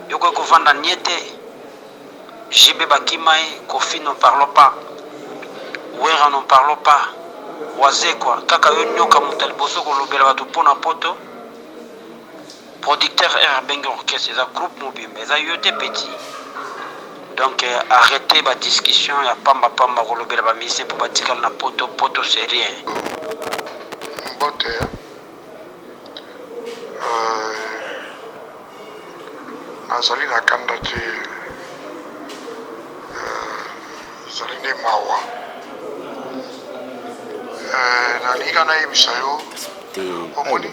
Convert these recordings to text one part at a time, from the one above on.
Yo okoki kovanda nie te. JB bakima ye, Koffi n'en parlons pas, Werra n'en parlons pas, Wazekwa kaka yo nioka moto ya liboso kolobela bato po na poto. Producteur heure abengi orchestre eza groupe mobimba eza yo te petit. Donc arrete ba discussion ya pamba pamba kolobela ba musiciens po batikala na poto, poto c'est rien. Mbote euh, nazali na kanda te euh, ezali nde mawa euh, nalingi kaka nayebisa yo omoni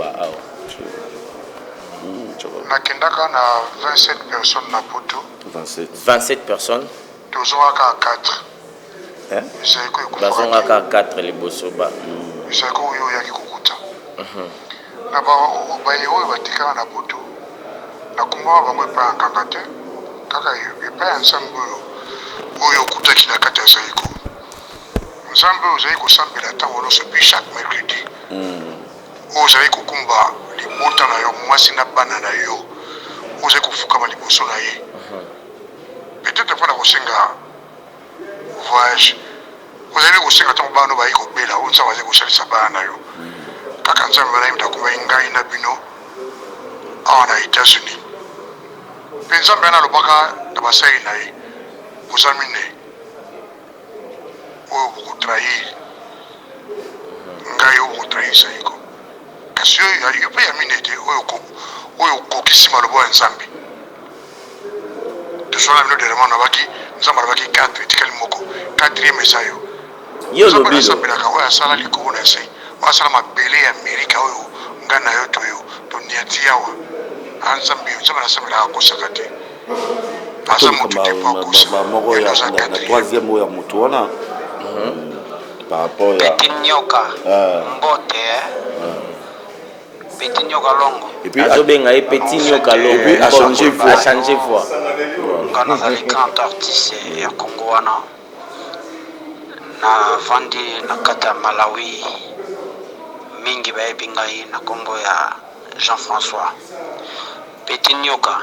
nakendaka na 27 personnes na poto 27 27 personnes tozongaka 4 Eh? Bazongaka 4 liboso ba. Ezalaki oyo oyaki kokuta. Mhm. Na baye oyo batikala na poto, nakumbaka bango epai ya nganga te, kaka epai ya Nzambe oyo oyo okutaki na kati ya Zaiko. Nzambe oyo ozali kosambela ntango nyonso, puis chaque mercredi oyo ozali kokumba libota na yo, mwasi na bana na yo, oyo ozali kofukama liboso na ye, mhm. peut-être mpo na kosenga voyage ozali kosenga ntango bana bayi kobela oyo nzambe azali kosalisa bana na yo kaka nzambe wana ye moto akomaki ngai na bino awa na Etats-Unis mpe nzambe wana alobaka na basali na ye boza minei oyo bokotrahir ngai oyo bokotrahir Zaiko kasi yo mpe ya minei te oyo okokisi maloba ya nzambe Toswana bino dernièrement nalobaki nzambe alobaki 4 etikali moko quatrième eza yo. Yo Nzambe olobi lo. nasambelaka oyo asala likolo na se oyo asala mabele ya Amerika oyo nga na yo toyo toniati awa a nzambe nzambe nasambelaka akosaka te aza motu te po akosa moko yo ya oza na quatrième. troisième oyo ya motu wana par rapport ya Petit nioka mbote eh. Petit nioka longo. Et puis Azo benga ye petit nioka longo. Et puis a changer voix. A changer voix. Nga nazali grand artiste ya Congo wana na vandi na kati ya Malawi mingi bayebi ngai na kombo ya Jean François Petit Nioka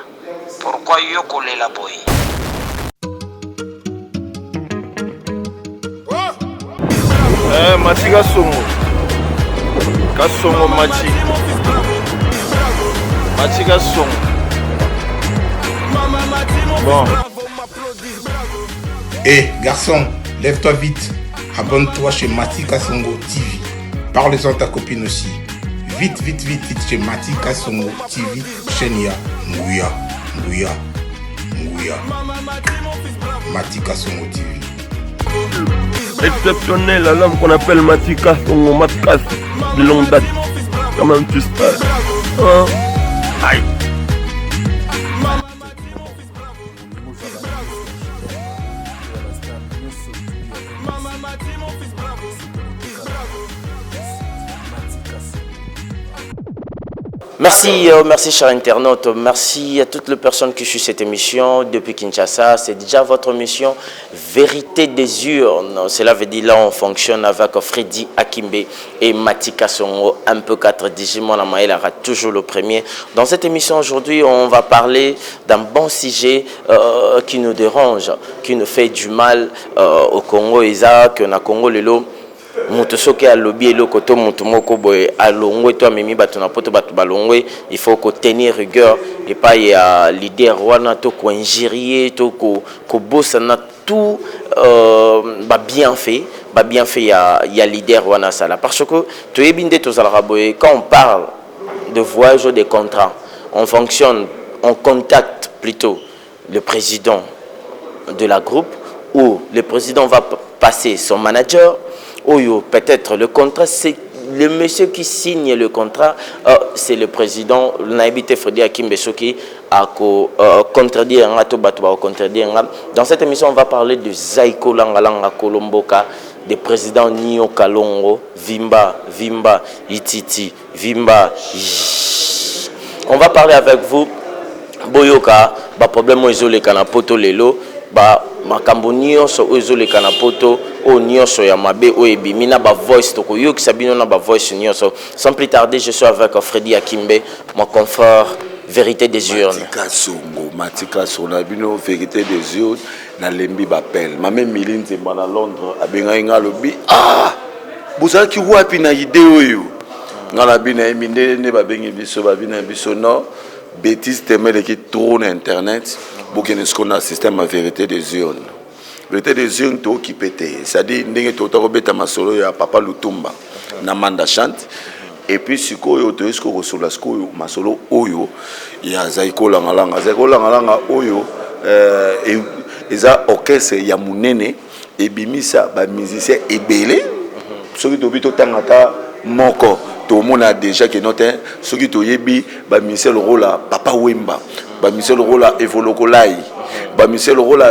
pourquoi yo kolela boye? Eh, Mati Kasongo. Kasongo Mati. Mati Kasongo. Bon. Hé, eh, garçon, lève-toi vite. Abonne-toi chez Mati Kasongo TV. Parle-en à ta copine aussi. Vite, vite, vite, vite chez Mati Kasongo TV, chaîne ya Nguya, Nguya, Nguya. Mati Kasongo TV. Exceptionnel à l'homme qu'on appelle Mati Kasongo, Matkas de longue date. Quand même, tu sais. Hein? Aïe. Merci, euh, merci chers internautes, merci à toutes les personnes qui suivent cette émission depuis Kinshasa. C'est déjà votre émission Vérité des urnes. Cela veut dire là on fonctionne avec Freddy Akimbe et Matika Songo, un peu 4 Digimon Amael aura toujours le premier. Dans cette émission aujourd'hui, on va parler d'un bon sujet euh, qui nous dérange, qui nous fait du mal euh, au Congo. Isaac, na Congo lelo moto soki alobi eloko to moto moko boye alongwe to amemi bato na poto bato balongwe il faut kotenir rigueur epai ya leader wana to koinjurie to kobosana tout euh, babienfait babienfait ya, ya leader wana asala parce que toyebi nde tozalaka boye quand on parle de voyage ou de contrat on fonctionne on contacte plutôt le président de la groupe ou le président va passer son manager ou peut-être le contrat c'est le monsieur qui signe le contrat euh, c'est le président nayebi te Freddy Akimbe soki ako euh, contredire nga to bato bako contredire nga dans cette émission on va parler de Zaiko Langa Langa Kolomboka de président Nio Kalongo Vimba Vimba Ititi Vimba on va parler avec vous boyoka ba problème oyo ezoleka na poto lelo ba makambo nyonso oyo ezoleka na poto oyo nyonso ya mabe oyo ebimi na ba voice tokoyokisa bino na ba voice nyonso sans plus tarder je suis avec Freddy Akimbe mon confrère. Vérité des urnes. Matika Songo, Matika Songo na bino vérité des urnes nalembi bapele. Mame Mili Nzemba na Londres abengaki nga alobi ah bozalaki wapi na idée oyo? Nga na bino ye mindele nde babengi biso babi na biso non bêtise teme eleki trop na internet bokende sikoyo na système ya vérité des urnes. Vérité des urnes tookipe te, c'est-à-dire ndenge tota kobeta masolo ya papa Lutumba na Manda Chante. Et puis sikoyo toyei sikoyo kosolola sikoyo masolo oyo ya Zaiko Langalanga. Zaiko Langalanga oyo eza orchestre ya monene, ebimisa bamusicien ebele. Soki tobi totanga ata moko, tomona déjà ke no te. Soki toyebi bamusicien lokola Papa Wemba, bamusicien lokola Evolokolai, bamusicien lokola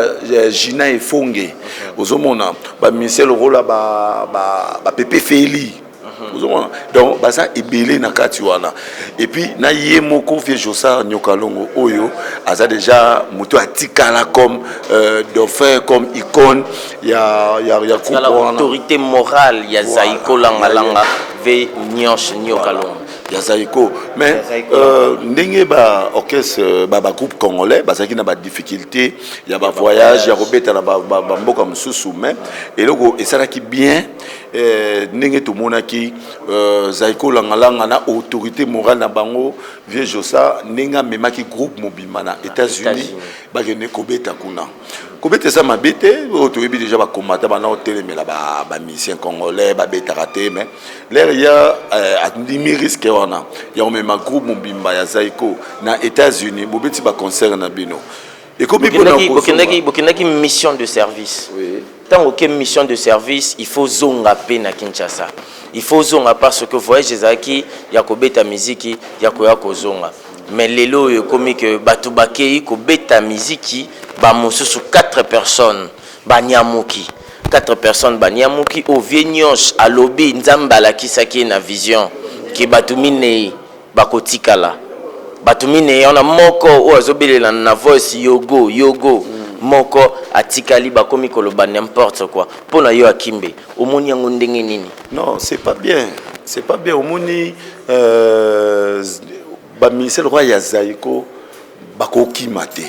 Gina Efonge, ozomona bamusicien lokola bapepe Feli, ozomona donc baza ebele na kati wana. Et puis na ye moko vieux Josar Nyokalongo oyo aza déjà moto atikala comme dauphin, comme icône ya groupe wana. Autorité morale ya Zaiko Langalanga, vieux Nyonso Nyokalongo. Ya Zaiko. Mais ndenge baorchestre, bagroupe congolais bazalaki na badifficulté ya bavoyage, ya kobeta na bamboka mosusu, mais eloko esalaki bien, ndenge tomonaki Zaiko Langalanga na autorité morale na bango vieux Josa, ndenge amemaki groupe mobimba na États-Unis, bakende kobeta kuna. Kobeta eza mabe te. Oyo toyebi déjà, bakomata bana otelemela bamusicien congolais babetaka te, mais l'heure ya andimi risque wana ya komema groupe mobimba ya Zaiko na États-Unis, bobeti baconcert na bino, ekomi bokendaki mission de service. Ntango oke mission de service, il faut zonga mpe na Kinshasa, il faut zonga parce que voyage ezalaki ya kobeta miziki, ya koya kozonga. Mais lelo oyo ekomi ke bato bakei kobeta miziki, bamosusu 4 personnes banyamuki, 4 personnes banyamuki. Oyo vieux nyonso alobi, Nzambe alakisaki ye na vision ke bato minei bakotikala. Bato minei wana, moko oyo azobelela na voice yogo yogo, moko atikali. Bakomi koloba n'importe quoi. Mpo na yo Akimbe, omoni yango ndenge nini? Non, c'est pas bien, c'est pas bien. Omoni baministère lokola ya Zaiko bakokima te,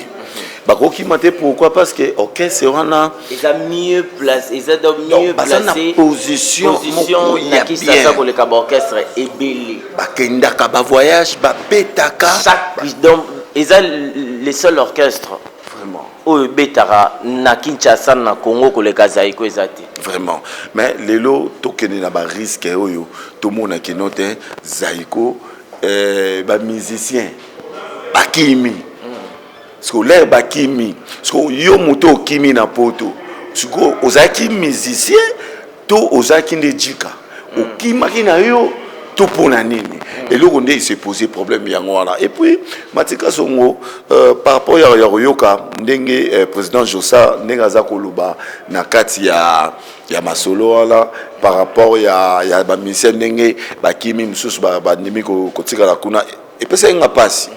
bakokima te. Pourquoi? Parce que orchestre wana eza mieux place, eza donc mieux baza na placé position position moko na ya Kinshasa bien. Koleka baorchestre ebele. Bakendaka bavoyage, babetaka. Chaque, donc eza le seul orchestre vraiment oyo ebetaka na Kinshasa, na Congo, koleka Zaiko eza te. Vraiment. Mais lelo tokende na barisque oyo tomonaki no te. Zaiko, bamusicien bakimi siko l'heure bakimi siko yo moto okimi na poto siko ozalaki musicien to ozalaki nde jika okimaki na yo to mpona nini? Eloko nde ese pose problème yango wana. Et puis Matika Songo, par rapport ya koyoka ndenge président Josa ndenge aza koloba na kati ya masolo wana par rapport ya bamusicien, ndenge bakimi, mosusu bandimi kotikala kuna, epesaki nga mpasi.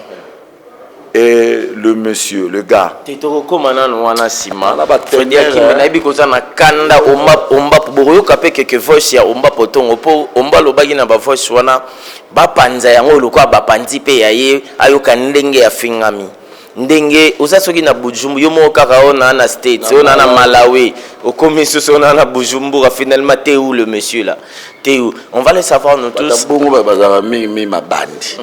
Et le monsieur, le gars Te, tokokóma nanu wana nsima. Wana ba Fredi teneur, Akimbe, hein. nayebi koza na kanda. Omba, Omba, bokoyoka mpe keke voice ya Omba Potongo, mpo Omba alobaki na bavoice wana, bapanza yango lokola bapanzi mpe ya ye, ayoka ndenge afingami, ndenge oza soki na Bujumbura, yo moko kaka oyo na States, oyo na Malawi, okomi susu oyo na Bujumbura. Finalement t'es où, le monsieur là? T'es où? On va le savoir, nous tous. Bato bongo bazalaka mingi mabandi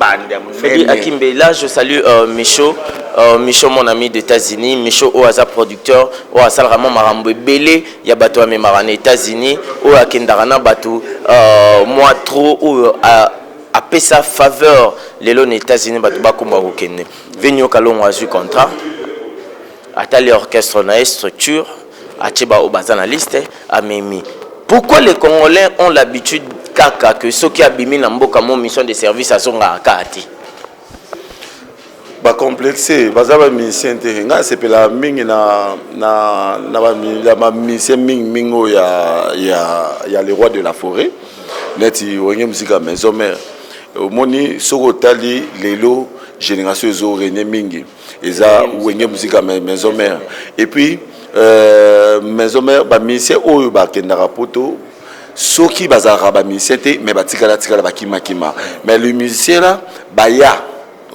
bandi ya Freddy monene. Akimbe, là je salue Michaud, Michaud mon ami d'États-Unis, Michaud oyo aza producteur, oyo asalaka mwa makambo ebele ya bato amemaka na États-Unis, oyo akendaka na bato mwa trop, oyo apesa faveur lelo na États-Unis bato bakoma kokende. Venio Kalongo azwi contrat, atali orchestre na ye, structure, atie baoyo baza na liste, amemi. Pourquoi les Congolais ont l'habitude kaka que soki abimi na mboka mo mission de service, azongaka kaka te? Bacomplexe baza bamusicien te. Ngai asepelaka mingi na bamusicien mingimingi oyo ya le roi de la forêt, neti Wenge Musica Maison Mère. Omoni, soki otali lelo, génération ezorégner mingi eza Wenge Musica Maison Mère. Et puis Maison Mère, bamusicien oyo bakendaka poto, soki bazalaka bamusicien te, mais batikala tikala, bakimakima. Mais le musicien là baya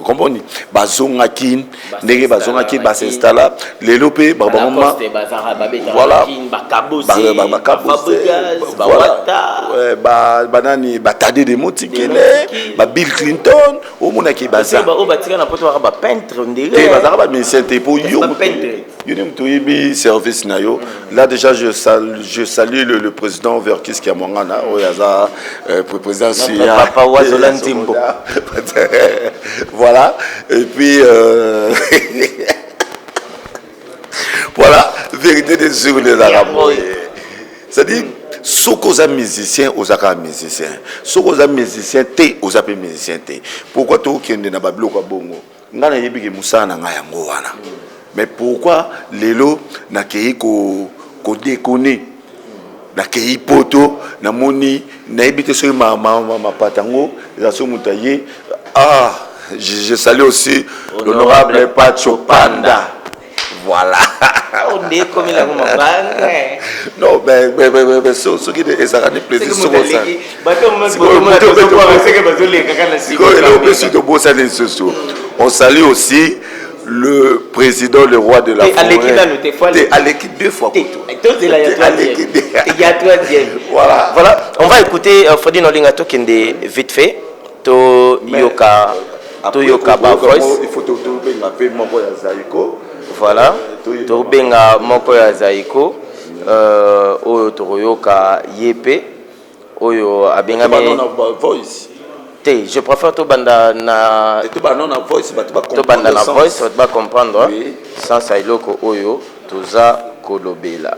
Comprendre? Bazonga Kin, ndenge bazonga Kin, basinstalla lelo mpe bango, voilà, voilà, banani, batade de motikele, ba Bill Clinton, omonaki baza te, bazalaka bamusicien te. Po yo, yo nde moto oyebi service na yo. Là déjà, je salue le président Verkis Kiamwangana, oyo aza président. Papa Wazola Nzimbo. Voilà, et puis voilà, vérité des urnes ezalaka boye, c'est-à-dire soki oza musicien, oza kaka musicien, soki oza musicien te, oza mpe musicien te. Pourquoi tokokende na babiloko ya bongo? Ngai nayebiki mosala na ngai yango wana, mais pourquoi lelo nakei kodéconner, nakei Poto, namoni, nayebi te soki mapata yango eza, soki moto aye. Ah, je salue aussi l'honorable Pacho Panda, voilà. Non, mais soki ezalaka ne plaisir, soki eloko mpe soki tobosani lisusu, on salue aussi le président, le roi de la forêt. Aleki deux fois. Voilà. Voilà, on va écouter Freddy Nolinga. Tokende vite fait, to yoka, to yoka ba voice. Il faut tobenga mpe moko ya Zaiko. Voilà, tobenga moko ya Zaiko oyo tokoyoka ye mpe oyo abengami voice. Te, je préfère tobanda na Tobanda na voice, bato. Tobanda na voice, bato bacomprendre sens ya eloko oyo toza kolobela.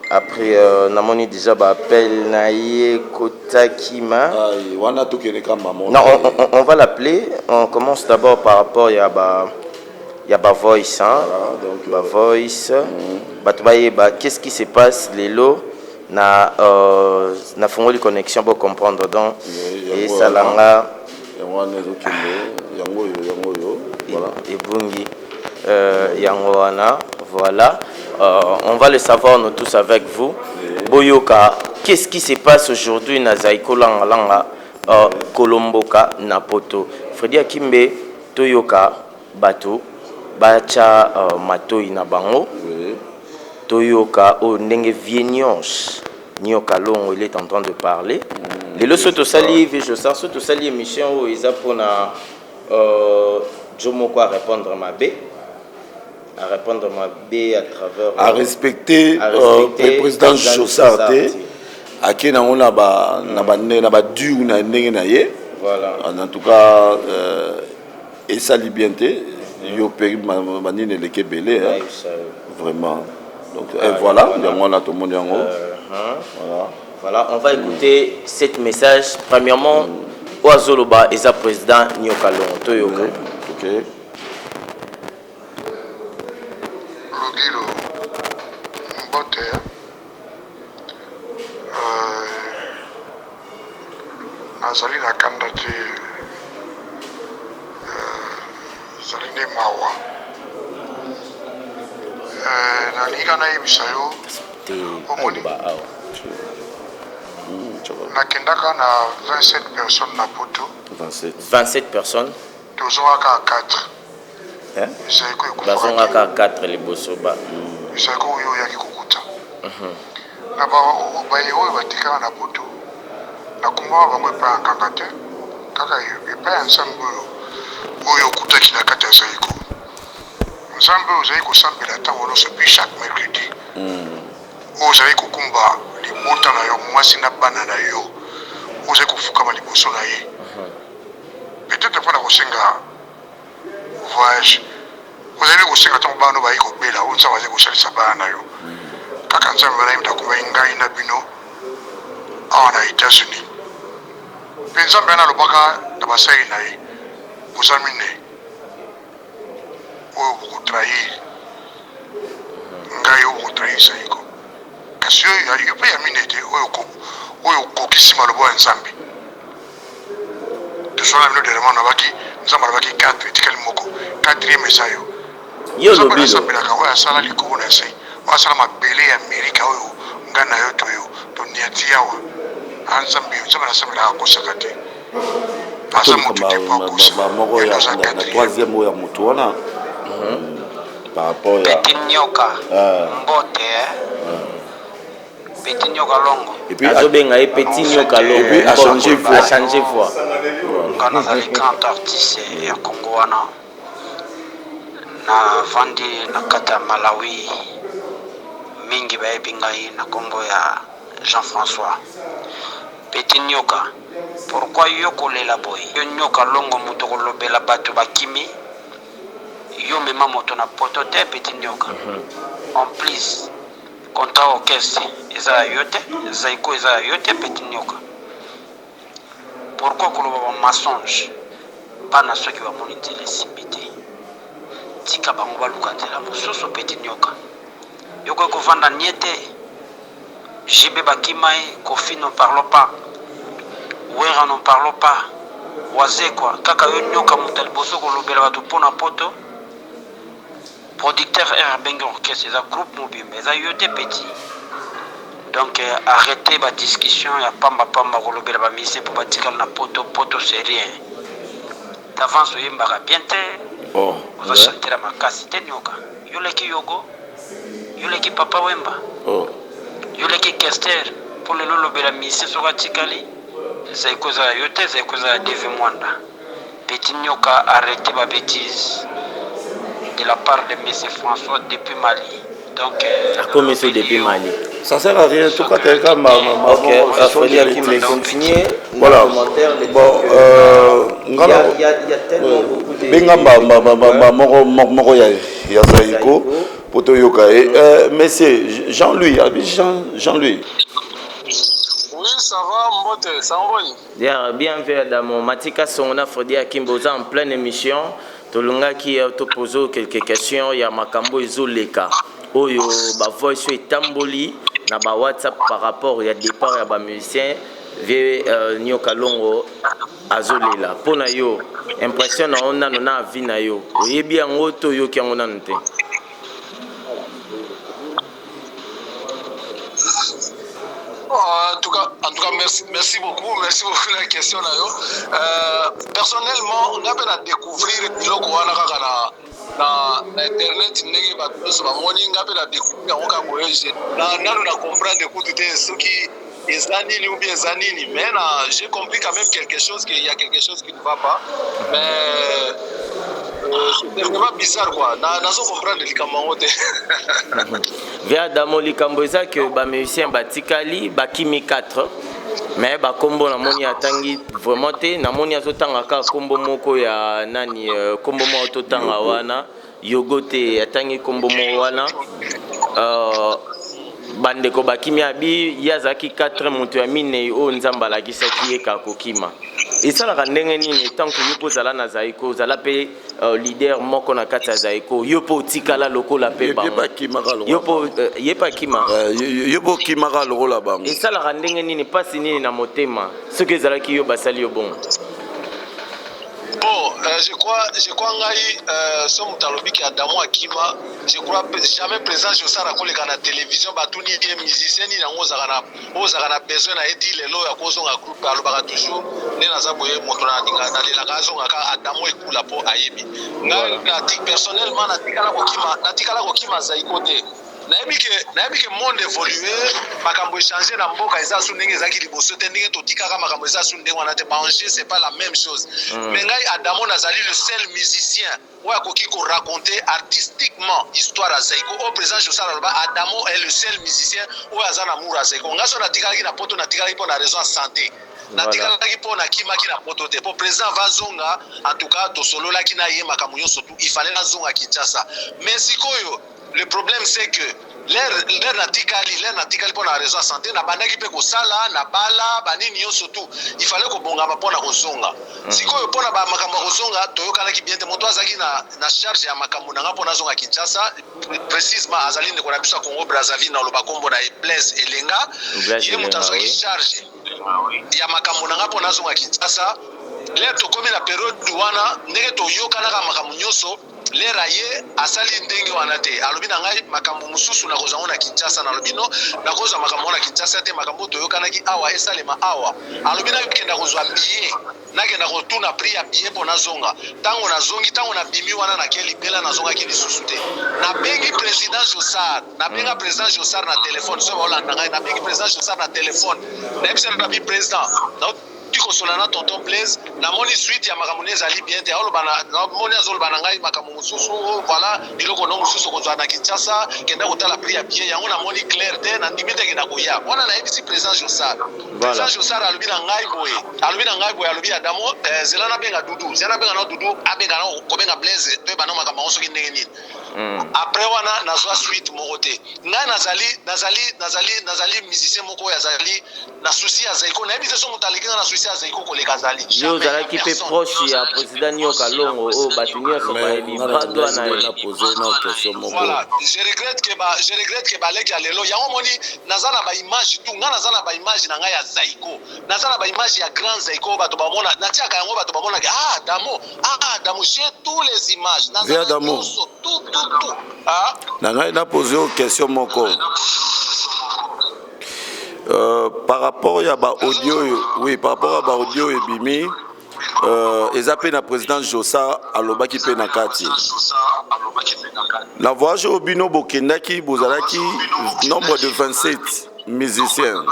Après namoni déjà baappel na ye kotakima. Wana tokende ka mama. Non, on va l'appeler. On commence d'abord par rapport ya ba voice, hein? Voilà, donc, ba voice, bato bayeba qu'est-ce qui se passe lelo na nafungoli connexion, bo comprendre. Donc esalanga. Yango wana ezokende, yango oyo, yango oyo, voilà. Ebungi, yango wana, voilà. On va le savoir, nous tous avec vous. Boyoka qu'est-ce qui se passe aujourd'hui na Zaiko Langa Langa, Kolomboka na Poto. Fredi Akimbe, toyoka bato batya matoi na bango. Toyoka oyo ndenge vie nyonso Nyoka Longo, il est en train de parler lelo. So tosali vijosa, so tosali émission oyo eza mpona jo moko arépondre mabe, à répondre mabe à travers à respecter, à respecter président Jossart te, ake nango na ba na ba na ba dur na ndenge na ye. Voilà. En tout cas, esali bien te, yo mpe banini eleki ebele, hein. Vraiment, donc ah, voilà, yango wana tomoni yango. Voilà. Voilà, on va écouter cet message. Premièrement, oyo azoloba eza président Nyoka Longo. Toyoka. Ok. Logilo, mbote. Nazali na kanda te, ezali nde mawa. Nalingi kaka nayebisa yo, omoni, nakendaka na 27 personnes na Poto. 27. 27 personnes. Tozongaka 4. Zaiko Bazongaka 4 liboso ba. Zaiko oyo oyaki kokuta na baye oyo batikaka na Poto, nakumbaka bango epai ya nganga te, kaka epai ya Nzambe oyo oyo okutaki na kati ya Zaiko, Nzambe oyo ozali kosambela ntango nyonso, puis chaque mercredi oyo ozali kokumba libota na yo, mwasi na bana na yo, oyo ozali kofukama liboso na ye, peut-être mpona kosenga voyage, ozali kosenga ntango bana bayi kobela, oyo Nzambe azali kosalisa bana na yo. Kaka Nzambe wana ye moto akomaki ngai na bino awa na États-Unis. Mpe Nzambe wana alobaka na basali na ye: boza mine oyo bokotrahir ngai, oyo bokotrahir Zaiko, kasi oyo yo mpe ya mine te, oyo okokisi maloba ya Nzambe. Tosala bino dernièrement, nabaki Nzambe alobaki 4, etikali moko, quatrième eza yo. Yo. Nzambe Lobilo. Nasambelaka, oyo asala likolo na se, oyo asala mabele ya Amerika, oyo ngai na yo toyo toniati awa, a Nzambe, Nzambe nasambelaka akosaka te. Aza motu te po akosa. Moko Yo ya oza na quatrième. troisième oyo ya motu wana par rapport ya Petit Nyoka, mbote eh. Petit Nyoka Longo. Et puis Azobenga ye Petit Nyoka Longo. Et puis a changer voix. A changer voix. Nga nazali grand artiste ya Congo wana. Navandi na kati ya Malawi. Mingi bayebi ngai na kombo ya Jean-François. Petit Nyoka, pourquoi yo kolela boye? Yo Nyoka Longo moto kolobela bato bakimi, yo mema moto na poto te Petit Nyoka. En plus, contrat orchestre eza ya yo te, Zaiko eza ya yo te Petit Nyoka. Pourquoi koloba ba mensonge? Bana soki bamoni nzela esimbi te, tika bango baluka nzela mosusu Petit Nyoka. Yo okoki kovanda nie te. JB bakima ye, Koffi n'en parlons pas, Werra n'en parlons pas, Wazekwa kaka yo nyoka moto ya liboso kolobela bato mpo na poto. Producteur R abengi orchestre eza groupe mobimba eza yo te petit. Donc arrêtez ba discussion ya pamba pamba kolobela ba musiciens mpo batikala na poto, poto c'est rien. D'avance oyembaka bien te, Oh. oza chanteur ya makasi te nyoka. Yo leki Yogo, yo leki Papa Wemba, Oh. yo leki Kester mpo lelo olobela musicien soki atikali Zaiko eza ya yo te, Zaiko eza ya DV Mwanda. Petit Nyoka, arrêtez ba bêtises de la part de Monsieur François depuis Mali. Donc, Akomi so depuis Mali. Ça sert à rien, tout cas, quelqu'un m'a. Ok, Freddy Akimbe, continuez. Voilà. Commentaire, les Bon, trucs, il y ngala. a, il y a, il y a tellement beaucoup de. Benga ba ba ba ba ba moko moko moko ya ya Zaiko po toyoka ye. Monsieur Jean-Louis, abi Jean Jean-Louis. Oui, ça va, Mbote, ça va boni? Bien, bien vu Adamo. Matika Songona Freddy Akimbe, oza en pleine émission. Tolingaki toposer quelques questions ya makambo ezoleka. Oyo ba voice oyo etamboli na ba WhatsApp par rapport ya départ ya ba musicien vie Nyoka Longo azolela. Mpona yo impression na yo nano na avis na yo, oyebi yango to oyoki yango nano te? Oh, en tout cas, merci, merci beaucoup la question na yo. Personnellement, nga pe na découvrir biloko wana kaka na internet ndenge bato nyonso bamoni. Nga pe na découvrir yango kaka boye. Na nanu na comprendre kutu te soki eza nini ou bien eza nini, mais na j'ai compris quand même quelque chose, qu'il y a quelque chose qui ne va pas, mais c'est vraiment bizarre quoi. Na nazo comprendre likambo yango te. Vieux Adamo, likambo eza ke bamusicien batikali bakimi 4, mais bakombo namoni atangi vraiment te. Namoni azotanga kaka kombo moko ya nani, kombo moko totanga wana Yogo te, atangi kombo moko wana. Bandeko bakimi, abi ye azalaki 4, moto ya minei oyo Nzambe alakisaki ye kaka kokima. Esalaka ndenge nini ntango yo mpo ozala na Zaiko, ozala mpe leader moko na kati ya Zaiko, yo mpo otikala lokola mpe Ye bango? Bakimaka lokola Yo mpo ye mpe akima. Yo mpo okimaka lokola bango. Esalaka ndenge nini, mpasi nini na motema soki ezalaki yo basali yo bongo? Bon, je crois ngai, so moto alobi ke Adamo akima, je crois jamais président Josar akoleka na télévision, batuni ye musicien nini yango ozalaka na oyo ozalaka na besoin na ye ti lelo ya kozonga groupe. Alobaka toujours nde naza boye, moto nalinga nalelaka azonga kaka Adamo Ekula, mpo ayebi ngai. Personnellement, natikala kokima Zaiko te. Nayebi ke monde évolue, makambo échange na mboka eza su ndenge ezalaki liboso te, ndenge totikaka makambo eza su ndenge wana te. Baenjeu, c'est pas la même chose. Mais ngai Adamo nazali le seul musicien oyo akoki koraconter artistiquement histoire ya Zaiko oyo président Josal aloba Adamo est le seul musicien oyo aza na amour ya Zaiko. Ngai so natikalaki na poto, natikalaki mpo na raison ya santé, natikalaki mpo nakimaki na poto te, mpo président va zonga. En tout cas, tosololaki na ye makambo nyonso tu, il fallait nazonga Kinshasa. Mais sikoyo le problème, c'est que l'heure natikali mpo na raison ya santé, nabandaki mpe kosala na bala banini nyonso tu, il fallait kobongama mpo na kozonga. Sikoyo mpo na bamakambo ya kozonga, toyokanaki bien te. Moto azalaki na charge ya makambo na nga mpo nazonga Kinshasa, précisement azali ndeko na biso ya Congo Brazzaville, na oloba nkombo na ye Blaise Elenga. Blaise Ye moto Elenga, azwaki oui. charge ya makambo na nga mpo nazonga Kinshasa. L'heure tokomi na periode wana, ndenge toyokanaka makambo nyonso. Lere aye asali ndenge wana te, alobi na ngai makambo mosusu nakozwa yango na Kinshasa. Nalobi no, nakozwa makambo yango na Kinshasa te, makambo oyo toyokanaki awa esalema awa. Alobi nakenda kozwa billet, nakenda kotuna prix ya billet mpo nazonga. Ntango nazongi, ntango nabimi wana nake libela, nazongaki lisusu te. Nabengi president Jossart, nabenga president Jossart na telefone, soki baolanda ngai, nabengi president Jossart na telefone, nayebisi ye, nabi president, nauti kosola na tonton Blaise, namoni suite ya makambo ne ezali bien te. Aoloba na, namoni azoloba na ngai makambo mosusu, oh, voilà biloko no mosusu okozwa na Kinshasa, kenda kotala prix ya billet yango, namoni clair te, nandimi te kenda koya wana. Nayebisi president Jossart. President Jossart alobi na ngai boye, alobi na ngai boye, alobi Adamo, zela nabenga Dudu, zela nabenga na Dudu, abenga na kobenga Blaise, toyeba na makambo yango soki ndenge nini. Après wana nazwa suite moko te. Ngai nazali musicien moko oyo azali na souci ya Zaiko. Nayebi te so moto aleki nga na souci ya Zaiko koleka azali. Yo ozalaki mpe proche ya président Nyoka Longo oyo bato nyonso bayebi, bras droit na ye. Na pose na question moko. Voilà, je regrette que baleki ya lelo yango moni naza na ba image tout. Ngai naza na ba image na ngai ya Zaiko, naza na ba image ya grand Zaiko oyo bato bamona, natiaka yango, bato bamonaka, ah Damo, ah Damo, j'ai tous les images, naza Viens na Damo. nyonso, tout, tout, tout, ah. Na ngai na pose yo question moko par rapport ya ba audio oyo, oui, par rapport ya ba audio oyo ebimi, eza mpe na président Jossart alobaki mpe na kati na voyage oyo bino bokendaki, bozalaki nombre de 27 musiciens.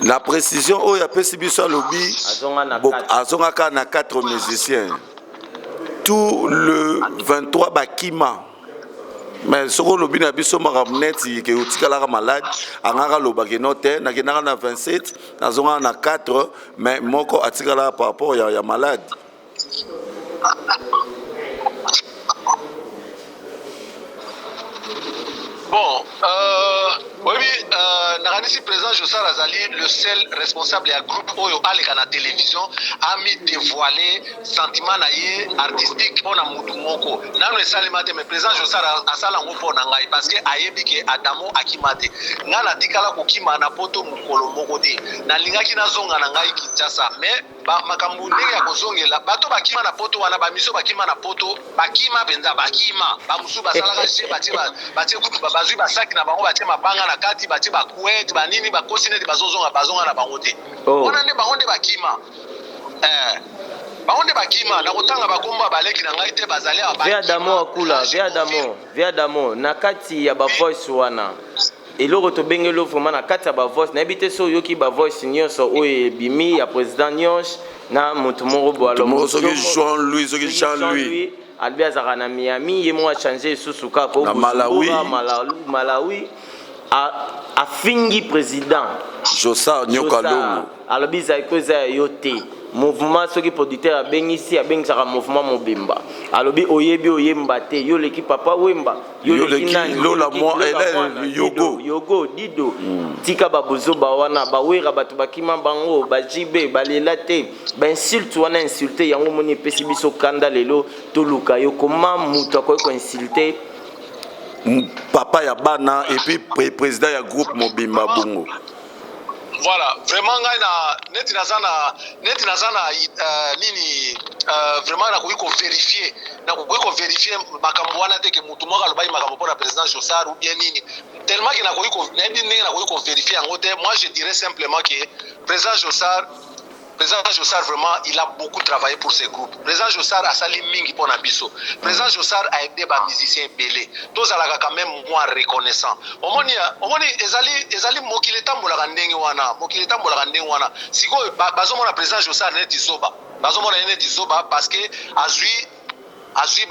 Na précision oyo apesi biso, alobi Azonga na bo- 4. Azongaka na 4 musiciens, tout le 23 bakima. Mais soki olobi na biso makambo neti ke otikalaka malade, angaka alobaki no te, nakendaka na 27, nazongaka na 4, mais moko atikalaka par rapport ya malade. Bon, oyebi, nakanisi président Jossart azali le seul responsable ya groupe oyo aleka na télévision ami dévoiler sentiment na ye artistique mpo na mutu moko. Nano esalema te, mais président Jossart asala yango mpo na ngai, parce que ayebi ke Adamo akima te. Ngai natikala kokima na poto mokolo moko te. Nalingaki nazonga na ngai Kinshasa, mais makambo ndenge ya kozongela, bato bakima na poto wana, bamiso bakima na poto, bakima mpenza, bakima. Bamosusu basalaka je batie kutu, bazwi basaki na bango, batie mabanga na kati, batie bacouette, banini, bakosi neti bazozonga, bazonga na bango te. Oh. Wana nde bango nde bakima, bango nde bakima. Na kotanga bakombo ya baleki na ngai te, bazali awa. Vieux Adamo akula, vieux Adamo, vieux Adamo, na kati ya bavoice wana, eloko tobengeli yo vraiment na kati ya bavoice, nayebi te so oyoki bavoice nyonso oyo ebimi ya président Nyonso na motu moko boye. Moto moko soki Jean Louis, soki Jean Louis. Alobi azalaka na Miami, ye moko achange lisusu kaka Na Malawi. Malawi, Malawi. Afingi président Jossart Nyoka Jossart. Longo. Alobi Zaiko eza ya yo te, mouvement soki producteur abengisi, abengisaka mouvement mobimba. Alobi oyebi oyemba te, yo leki Papa Wemba, yo Yo leki leki nani, yo Lola leki Mwa- Lola Hélène Mwana, Yogo. Dido, Yogo Dido. Tika babozoba wana, bawera bato bakima bango, bajibe balela te. Bainsulte wana, insulte yango moni epesi biso kanda. Lelo toluka yo, koma moto akoki koinsulte papa ya bana et puis président ya groupe mobimba bongo? Voilà, vraiment ngai na neti naza na nini, vraiment nakoki kovérifier makambo wana te ke motu moko alobaki makambo mpona président Jossart ou bien nini, tellement ke nayebi ndenge nakoki kovérifier yango te. Moi, je dirais simplement que président Jossart, vraiment, il a beaucoup travaillé pour ce groupe. Président Jossart asali mingi mpona biso. Président Jossart a aidé bamusicien ebele. Tozalaka quand même mwa reconnaissant. Omoni, omoni, ezali mokili etambolaka ndenge wana, mokili etambolaka ndenge wana. Sikoyo bazomona président Jossart neti zoba, bazomona ye neti zoba parce que azwi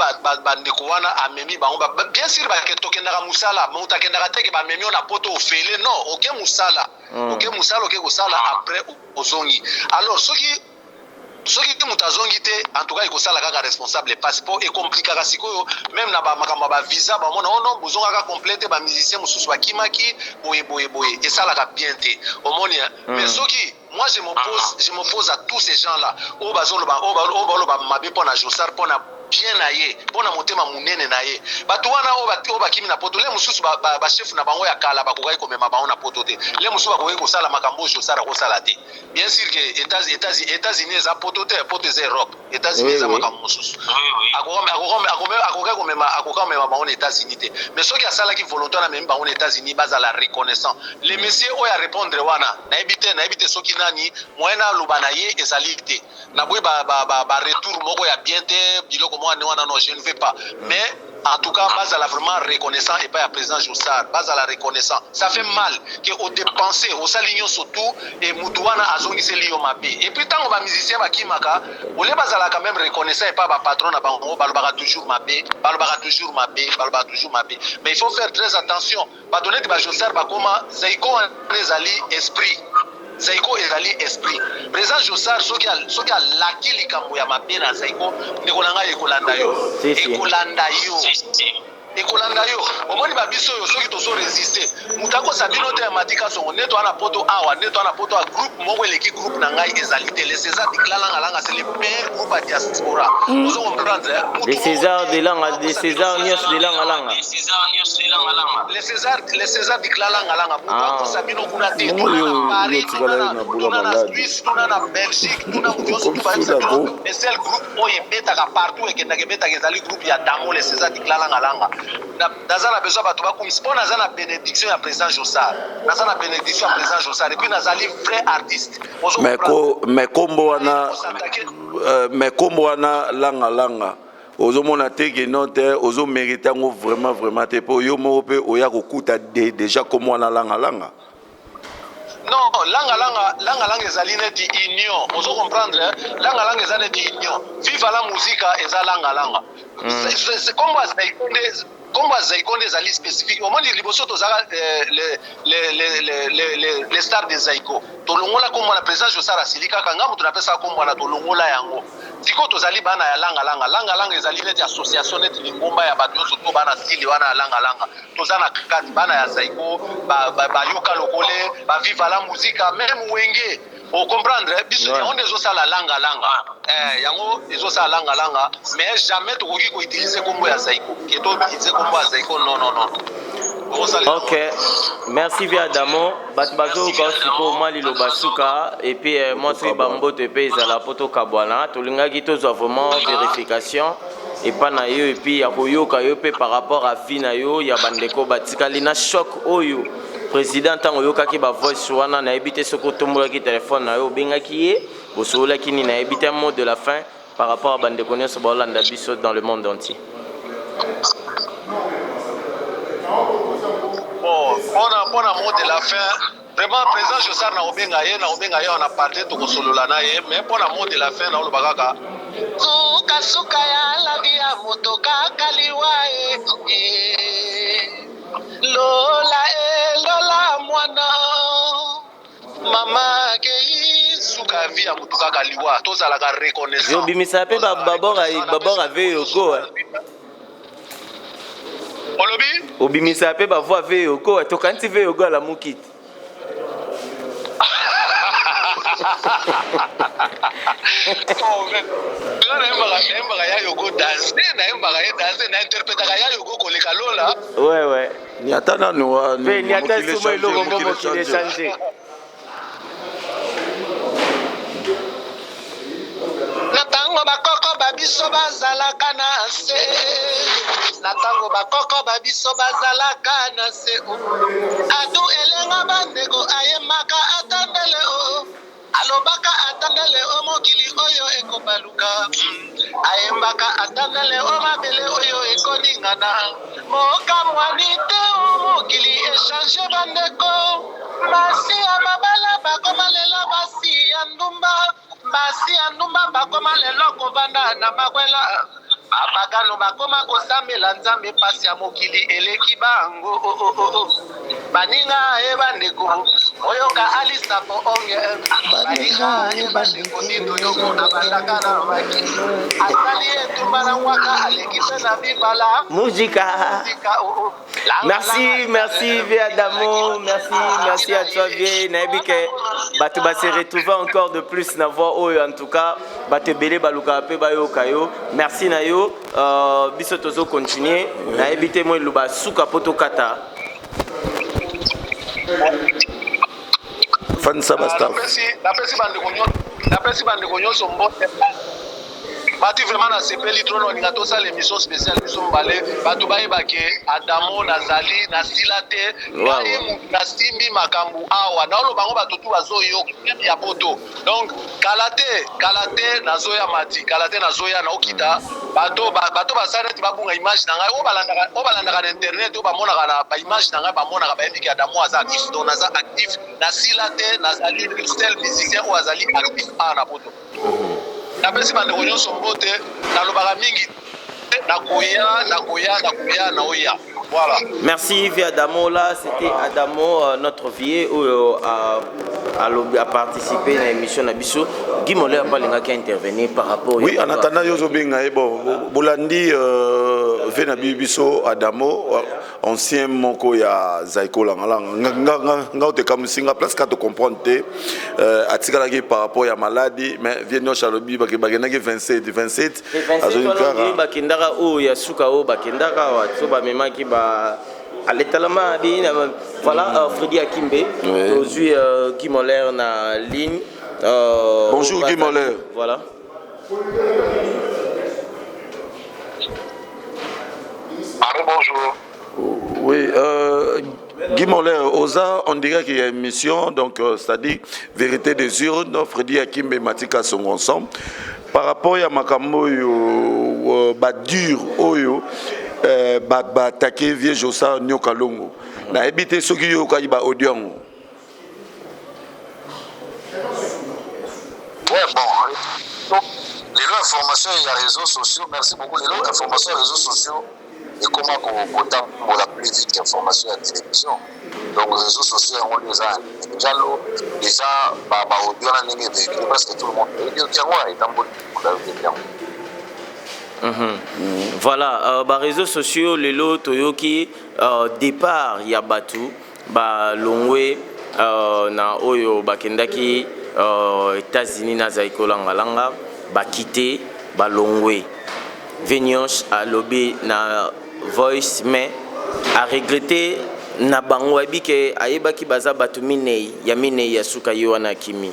bandeko wana, amemi bango. Bien sûr, tokendaka mosala, moto akendaka teke bamemi yo na poto ofele, non, oke mosala, oke mosala, oke kosala, après ozongi. Alors soki moto azongi te, en tout cas ekosala kaka responsable epasi, mpo ekomplikaka sikoyo même na bamakambo ya bavisa. Bamona oh non, bozongaka complet te, bamusicien mosusu bakimaki boye boye boye, esalaka bien te, omoni. Mais soki moi je m'oppose à tous ces gens là oyo bazoloba, oyo baloba mabe mpo na Jossart, mpo na bien na ye, mpo na motema monene na ye. Bato wana oyo bakimi na poto, le mosusu ba chef na bango ya kala bakokaki komema bango na poto te, le mosusu bakokaki kosala makambo oyo Josar akosala te. Bien sûr que États-Unis eza poto te, poto eza Europe, États-Unis eza makambo mosusu. Akoki komema bango na États-Unis te, mais soki asalaki volonté wana, amemi bango na États-Unis, bazala reconnaissant. Le monsieur oyo arépondre wana, nayebi te, nayebi te soki nani, moyen aloba na ye ezali te. Naboyi baretour moko ya bien te, biloko moko ane wana, non, je ne veux pas. Mais en tout cas, bazala vraiment reconnaissant epai ya président Josar, bazala reconnaissant. Ça fait mal ke odépense, osali nyonso tout e mutu wana azongiseli yo mabe. Et puis ntango bamusicien bakimaka, olie bazalaka même reconnaissant epai bapatron na bango, balobaka toujours mabe, balobaka toujours mabe, balobaka toujours mabe. Mais il faut faire très attention. Bato neti bajosar bakoma Zaiko wana ezali esprit, Zaiko ezali esprit. Président Josar, soki alaki likambo ya mabe na Zaiko, ndeko na ngai, ekolanda yo. Si, si. Ekolanda yo, ekolanda yo. Omoni babiso oyo, soki tozo résister, moto akosa bino te. Ya Matika Songo, nde toa na poto awa, nde toa na poto ya groupe moko eleki groupe na ngai ezali te. Le César Diklalangalanga, c'est le meilleur groupe ya diaspora, ozo comprendre, eh? Moto Les César moko de te Langa, les akosa César bino. nyonso de Langalanga. Les César, les César Diklalangalanga, moto Ah. akosa bino kuna te. Oyo Tuna na Paris, oyo tikala tuna ye na na bula tuna na malade. Suisse, tuna na Belgique, tuna moto nyonso. Comme Tubayebisa sous la bino, groupe. le seul groupe oyo ebetaka partout, ekendaka, ebetaka, ezali groupe ya Damo, le César Diklalangalanga. Naza na besoin bato bakumisi mpo naza na bénédiction ya président Josar, naza na bénédiction ya président Josar, et puis nazali vrai artiste. Ozo Mais comprendre? ko mais kombo wana Kosatake- mais kombo wana Langa Langa, ozomona te ke non te, ozomérite yango vraiment, vraiment te, mpo yo moko mpe oya kokuta déjà kombo wana Langa Langa. Non, Langa Langa, Langa Langa ezali neti union, ozo comprendre, eh? Langa Langa eza neti union, Viva la Musica eza Langa Langa. Kombo ya Zaiko nde, kombo ya Zaiko nde ezali spécifique. Omoni, liboso tozalaka les stars de Zaiko, tolongola kombo na président Josar asili kaka nga moto napesaka kombo wana, tolongola yango. Sikoyo tozali bana ya Langa Langa. Langa Langa ezali neti association, neti lingomba ya bato nyonso to bana style wana ya Langa Langa. Toza na kati bana ya Zaiko, bayoka lokole, baviva la Musica, même Wenge, ocomprendre biso. Yango nde ezosala Langa Langa, yango ezosala Langa Langa. Mais jamais tokoki koutiliser kombo ya Zaiko, ke toutiliser kombo ya Zaiko, non, non, non. Tokosalela. Ok, merci via Adamo. Bato bazoyoka sikoyo mwa liloba suka, et puis mwa soki bamboto epe ezala mpo tokabwana. Tolingaki tozwa vraiment vérification epa na yo, et puis ya koyoka yo mpe par rapport à vie na yo ya bandeko batikali na choc oyo. Président, ntango oyokaki bavoice wana, nayebi te soki otombolaki telefone na yo, obengaki ye, bosololaki nini, nayebi te. Mot de la fin par rapport à bandeko nyonso baolanda biso dans le monde entier. Bon, mpona mot de la fin, vraiment, président Josar, na kobenga ye, na kobenga ye, on a parlé, tokosolola na ye. Mais mpona mot de la fin, naoloba kaka: Sukasuka ya la vie ya moto kaka liwa e lola e lola mwana mama akei. Suka ya vie ya moto kaka liwa, tozalaka reconnaissant. Obimisa mpe babord ave yogo. Olobi? Obimisa mpe bavoix ave yogo, tokanisi ve yogo alamuki te. Nga nayembaka ya yogo danse, nayembaka ye danse, nainterpretaka ya yogo koleka lola. Ouais. Niata nanu wa mpe niata suma eloko ngo mokili echange. Na ntango bakoko babiso bazalaka na se, na ntango bakoko babiso bazalaka na se o adu elenga, bandeko, ayembaka ata ndele o, alobaka ata ndele o mokili oyo ekobaluka, ayembaka ata ndele o mabele oyo ekoningana. Mokamwani te o mokili echange, bandeko. Basi ya mabala bakoma lelo basi ya ndumba, basi ya ndumba bakoma lelo kovanda na makwela, bapagano bakoma kosambela Nzambe. Pasi ya mokili eleki bango. Oh, oh, oh, oh. Baninga ye, bandeko. Oyoka alisa po onge baninga ye bandeko mindo yoko abandaka na maki asali etumba na ngwaka aleki mpe na bibala Mujika. Mujika, oh, oh. Merci, merci Vie Adamo, merci, merci à toi Vie. Nayebi ke bato ba se retrouver encore de plus na voix oyo en tout cas bato ebele balukaka mpe bayoka yo. Merci na yo. Euh, biso tozo continuer. Nayebi te moi eloba suka po tokata. Fandisa ba staff. Napesi bandeko nyonso mbote. Mati vraiment nasepeli trop nalinga tosala émission spéciale biso mibale bato bayeba ke Adamo nazali nasila te ngai moto nasimbi makambo awa naoloba yango bato tu bazoyoka ya poto donc kala te kala te nazoya mati kala te nazoya naokita bato bato basala neti babunga image na ngai oyo balandaka na internet oyo bamonaka na baimage na ngai bamonaka bayebi ke Adamo aza actif donc naza actif nasila te nazali le seul musicien oyo azali actif awa na poto napesi bandeko nyonso mbote nalobaka mingi nakoya nakoya nakoya naoya voilà. Merci Vieux Adamo. Là, c'était Adamo, euh, notre vieux, oyo a, a, a participé à l'émission na biso. Guy Moller a pas qui a intervenir par rapport. Oui, en attendant, yo zobenga ye bon, bolandi euh, ve na biso Adamo, euh, ancien moko ya Zaiko Langalanga. Nga nga nga otekamwisi nga place ka to comprendre te euh, atikalaki par rapport ya maladie, mais vieux Nyosh alobi bakendaki 27 27 azongi kaka bakendaka oyo ya suka oyo bakendaka awa so bamemaki ba aletalama bi voilà euh, Freddy Akimbe tozwi euh, Guy Moller na ligne euh, bonjour Guy Moller voilà. Allô, bonjour. Oui, euh, Guy Moller, Oza, on dirait qu'il y a une mission, donc euh, c'est-à-dire vérité des urnes, Freddy Akimbe et Matika sont ensemble. Par rapport à makambo oyo, euh, ba dur oyo, euh, ba ba attaquer vieux Josa Nyoka Longo. Na ebite soki yo ka ba audio yango. Ouais, bon. Lelo information ya réseaux sociaux, merci beaucoup. Lelo information ya réseaux sociaux ekoma kotambola plus vite qu'information ya télévision. Donc réseaux sociaux yango nde eza déjà lo déjà ba ba audio na ndenge véhicule presque tout le monde oyebi yango etamboli oyebi yango. Voilà, euh, ba réseaux sociaux lelo toyoki euh, départ ya batu ba longwe euh, na oyo bakendaki euh, États-Unis na Zaiko Langalanga ba quitté ba longwe. Venios alobi na voice mais a regretté na bango ayebi ke ayebaki baza bato minei ya minei ya suka ye wana akimi.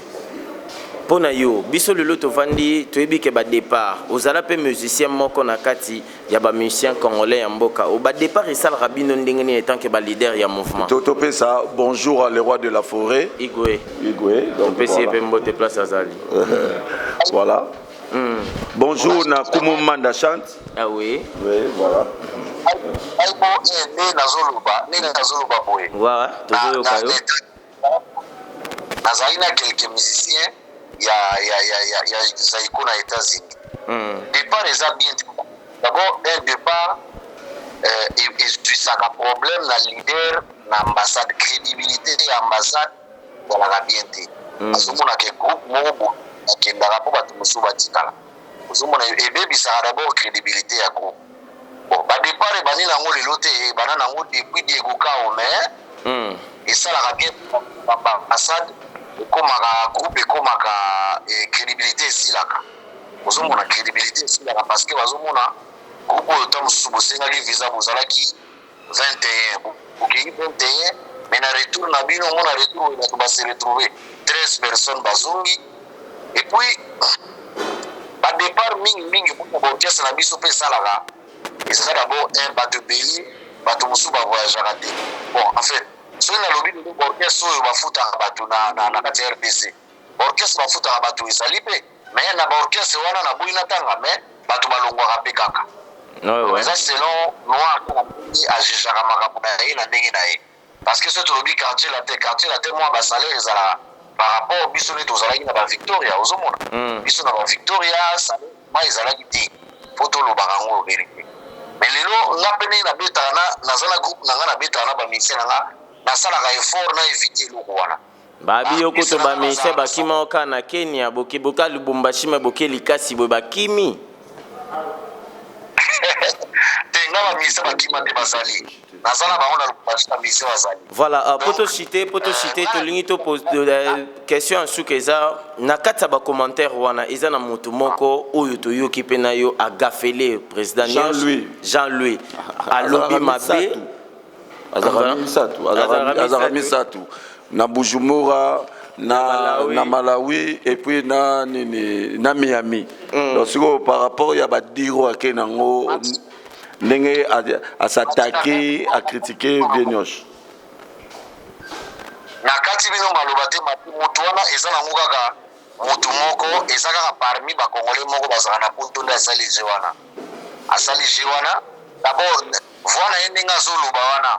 Mpo na yo biso lelo tovandi toyebi ke ba départ ozala mpe musicien moko na kati ya ba musicien congolais ya mboka o ba départ esalaka bino ndenge nini etant que ba leader ya mouvement? Topesa bonjour à le roi de la forêt Igwe. Igwe donc topesi ye voilà. mpe mbote place azali. Voilà. Bonjour na Kumu Manda chante. Ah oui. Oui, voilà. Aibo nde nazoloba nde nazoloba boye. Voilà, tozoyoka yo. Nazali na quelques musiciens ya ya ya ya ya Zaiko na États-Unis. Départ eza bien. D'abord un départ euh, ezwisaka problème na leader na ambassade, crédibilité ya ambassade ezalaka bien te. Azomona ke groupe moko boye akendaka mpo bato mosusu batikala. Ozomona ebebisaka d'abord crédibilité ya groupe. Bon, ba départ ebandi nango lelo te, ebanda nango depuis Diego Kao, mais esalaka bien ambassade ekomaka groupe ekomaka crédibilité esilaka. Ozomona crédibilité esilaka parce que bazomona groupe oyo ta mosusu bosengaki visa bozalaki 21 bokei 21 mais na retour na bino omona retour oyo bato base retrouver 13 personnes bazongi. Et puis ba départ mingi mingi mpona baorchestre na biso mpe esalaka eza d'abord un bato ebele bato mosusu bavoyageaka te. Bon, en fait soki nalobi lelo baorchestre oyo bafutaka bato na kati ya RDC, baorchestre bafutaka bato ezali mpe, mais na baorchestre wana naboyi natanga, mais bato balongwaka mpe kaka. Eza selon noir kaka ndenge ajugeaka makambo na ye na ndenge na ye, parce que soki tolobi quartier latin, quartier latin mwa basalaire ezalaka par rapport biso nde tozalaki na bavictoria. Ozomona biso na bavictoria salaire ma ezalaki te, po tolobaka yango vérité. Mais lelo nga mpe ndenge nabetaka na naza na groupe na nga, nabetaka na bamusicien na nga, nasalaka effort na éviter eloko wana. Babi yo kutu ba musiciens bakima oka na Kenya boke boka Lubumbashi me boke likasi boye bakimi. Te nga ba musiciens bakima te bazali. Naza na bango na Lubumbashi ba musiciens bazali. Voilà, uh, poto cité, poto cité tolingi to pose euh, question ya suka eza na kati ya ba commentaire wana eza na moto moko oyo toyoki pe na yo agafele président Jean-Louis Jean-Louis alobi mabe azalaka misato azalaka misato na bujumbura na, na malawi et puis na nini na miami mm. donc sikoyo par rapport ya badiro ake nango ndenge asatake akritike vie nyonso na kati bino maloba te motu wana eza nango kaka motu moko eza kaka parmi bakongole moko bazalaka na poto nde asali je wana asali je wana d'abord Voix na ye ndenge azo loba wana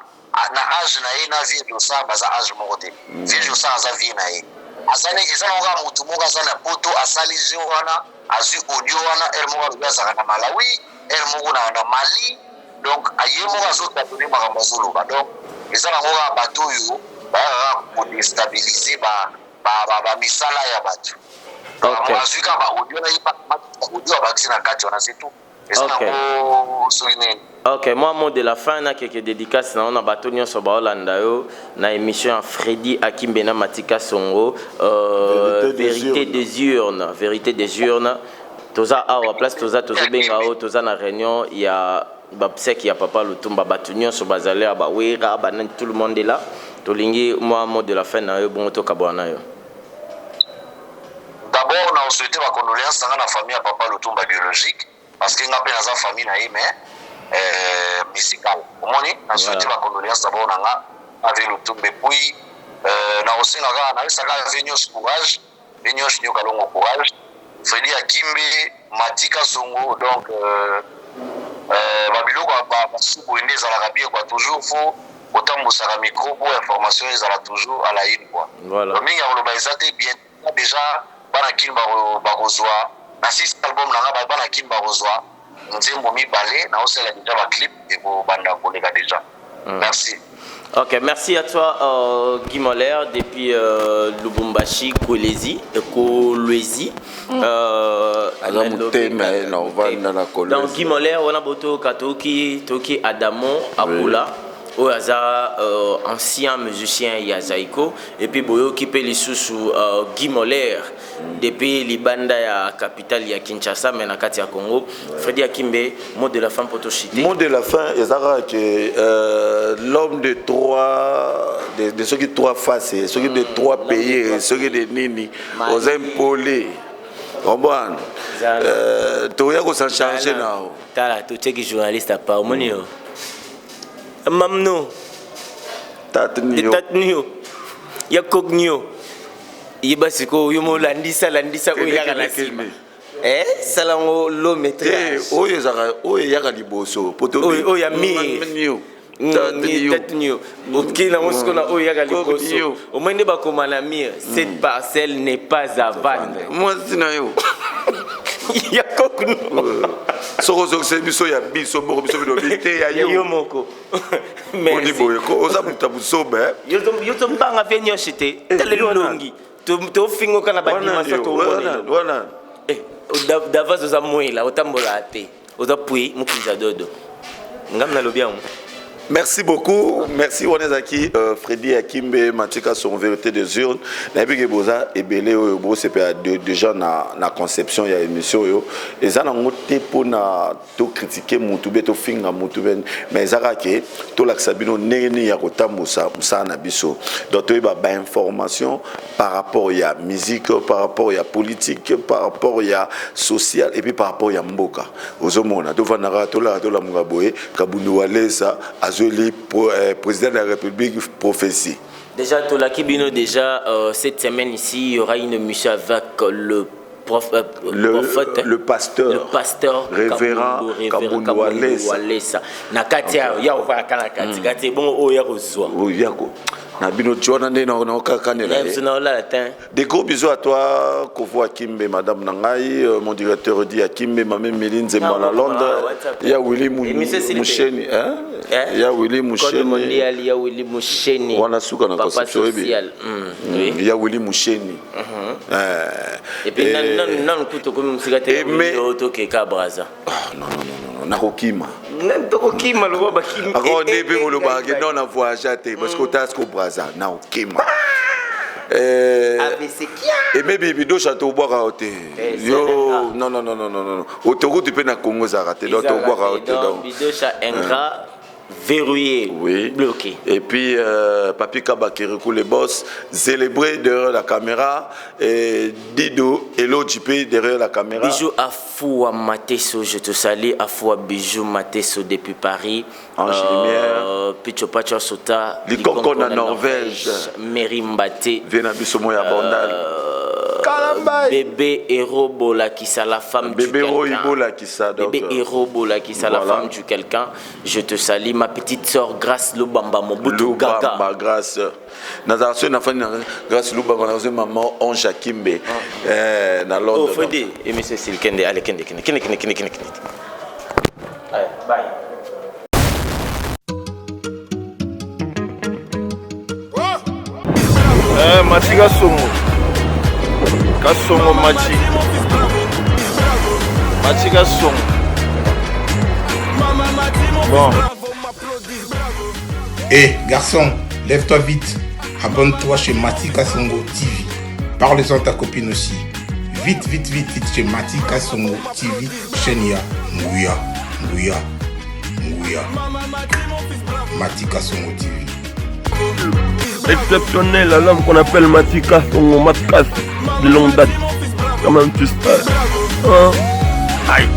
na age na ye na vieux Jossart baza age moko te. Mm. Vieux Jossart aza vieux na ye. Aza ne eza nango kaka mutu moko aza na poto asali jeu wana azwi audio wana heure moko alobi azalaka na Malawi heure moko na, na Mali donc ye moko azotatone makambo azoloba donc eza nango kaka bato oyo bayaka kaka kodestabilize ba, ba, ba, ba misala ya bato. Okay. Azwi kaka ba audio na ye audio abakisi na kati wana c'est tout. eza Ok. nango soki nini Ok, moi mot de la fin na keke dédicace na ona bato nyonso baolanda yo na émission ya Freddy Akimbe na Matika Songo euh, Vérité vérité des des urnes, vérité des urnes. Toza awa place toza tozobenga yo toza na réunion ya babsek ya papa Lutumba bato nyonso bazali ya bawera banani tout le monde est là. Tolingi moi mot de la fin na yo bongo tokabwana na yo. D'abord na souhaiter ba condoléances na nga na famille ya papa Lutumba biologique parce que nga pe naza famille na ye mais euh, musical omoni na souhaiter ba condoléances d'abord na nga avec Lutumba et puis euh, na kosenga kaka nayesaka ave nyonso courage ve nyonso nyoka longo courage Freddy Akimbe Matika Songo donc euh, euh, babiloko ya basuku nde ezalaka bien quoi toujours faut otambusaka micro po information ezala toujours à la une quoi voilà. Donc mingi ya koloba eza te bien déjà bana kin bakozwa na six album na nga bana kin bakozwa nzembo mibale naosala déjà baclip ekobanda koleka déjà mm. merci Ok, merci à toi euh, Guy Moller depuis euh, Lubumbashi, Kolwezi, Kolwezi. Mm. Euh, Aza motema ye na ovanda na Kolwezi. Donc Guy Moller wana boto katoki toki Adamo Akula. Oui. oyo aza euh, ancien musicien ya Zaiko et puis boyoki mpe lisusu euh, Guy Moller mm. depuis libanda ya capitale ya Kinshasa mais na kati ya Congo ouais. Freddy Akimbe mot de la fin pour toshite mot de la fin eza kaka que euh, l'homme de trois de, de soki trois faces soki de mm, trois pays soki de nini oza impoli comprendre euh, toya kosan charge nao tala totieki journaliste apa omoni yo mamno tatnio ya kognio yeba sikoyo yo molandisa landisa oyo eyaka na nsima eh, sala yango lo maîtrise oyo ezaka oyo eyaka liboso oyo ya mire tatnio okei nango sikoyo na oyo eyaka liboso omoi nde bakoma na mire cette mm. parcelle n'est pas à vendre mwasi na yo ya kokno soki ozokiseli biso ya biso moko biso bilobi te ya yo moko boni boye ko oza moto ya buzoba eh? yo tobanga mpe nyonso te eh, tala elongi tofingoka na badimension towana eh, davas oza mwela otambolaka te oza pui mokonzi ya dodo ngam nalobi yango Merci beaucoup. Merci wana ezalaki euh, Freddy Akimbe Matika son vérité des urnes. Nayebi ke boza ebele oyo bosepela déjà na, na conception ya émission oyo eza nango te mpona to critiquer mutu be tofinga mutu be mais eza kaka ke tolakisa bino ndenge nini ya kotambusa mosala na biso donc toyeba bainformation par rapport ya musique par rapport ya politique par rapport ya social et puis par rapport ya mboka ozomona tovandaka tolala tolamuka boye kabundu walesa azweli eh, président de la république prophétie Déjà, Tolaki Bino, déjà, euh, cette semaine ici, il y aura une émission avec le prof, euh, le, prophète, le pasteur, le pasteur révérend Kabundu Walesa. Na kati ya ya ovaka na kati kati bongo oyo ya kozwa. Oyo ya ko. Na bino ti wana nde naokakanela ye. Naolala te. Des gros bisous à toi, Kovo Akimbe, madame na ngai, mon directeur Odi Akimbe, mame Mili Nzemba na Londres, ya Willy Musheni, hein? Ya Willy Musheni. Mondial ya Willy Musheni. Wana suka na conception oyebi. Ya Willy Musheni. Et puis nan nan kuto komi musika te tokeka Brazza. Ah, non non non non, nakokima. Tokokima lokola bakimi. Ako nde mpe kolobaka ke non na voyage te parce que otala siko Brazza nakokima. Eme bidosha tobwaka yo te yo, non non non non non, autoroute mpe na Congo ezalaka te, donc tobwaka yo te. Donc bidosha ingrat, verrouillé, oui, bloqué. Et puis Papi Kabakirikou, le boss, célébré derrière la caméra, et Dido Elo JP derrière la caméra. Bijou Afoua Mateso, je te salue. Afoua Bijou Mateso depuis Paris. Ange Lumière. Picho Pacho Sota. Likonko na Norvège. Mary Mbaté. Viens biso moya Bondal. Bébé Héro Bolakisa, la femme Bébé du quelqu'un. Bolakisa, donc, Bébé Héro Bolakisa, la voilà. femme du quelqu'un. Je te salue, ma petite sœur Grâce Lubamba, Mobutu Gaga. Lubamba Grâce. Nazala soki nafandi na Grâce Lubamba, nazwi maman Ange Akimbe na Londres. Oh, Freddy, et monsieur Cécile Kende, allez, Kende, Kende, Kende, Kende, Kende, Kende, Kende. Allez, bye. Eh, Mati Kasongo. Kasongo Mati. Mati Kasongo. Bon. Hé, garçon, lève-toi vite. Abonne-toi chez Mati Kasongo TV. Parle-en à ta copine aussi. Vite, vite, vite, vite chez Mati Kasongo TV. Chaîne ya Nguya, Nguya, Nguya. Mati Kasongo TV. Exceptionnel à l'homme qu'on appelle Mati Kasongo, Matkas de longue date. Quand même tu sais. Hein? Aïe.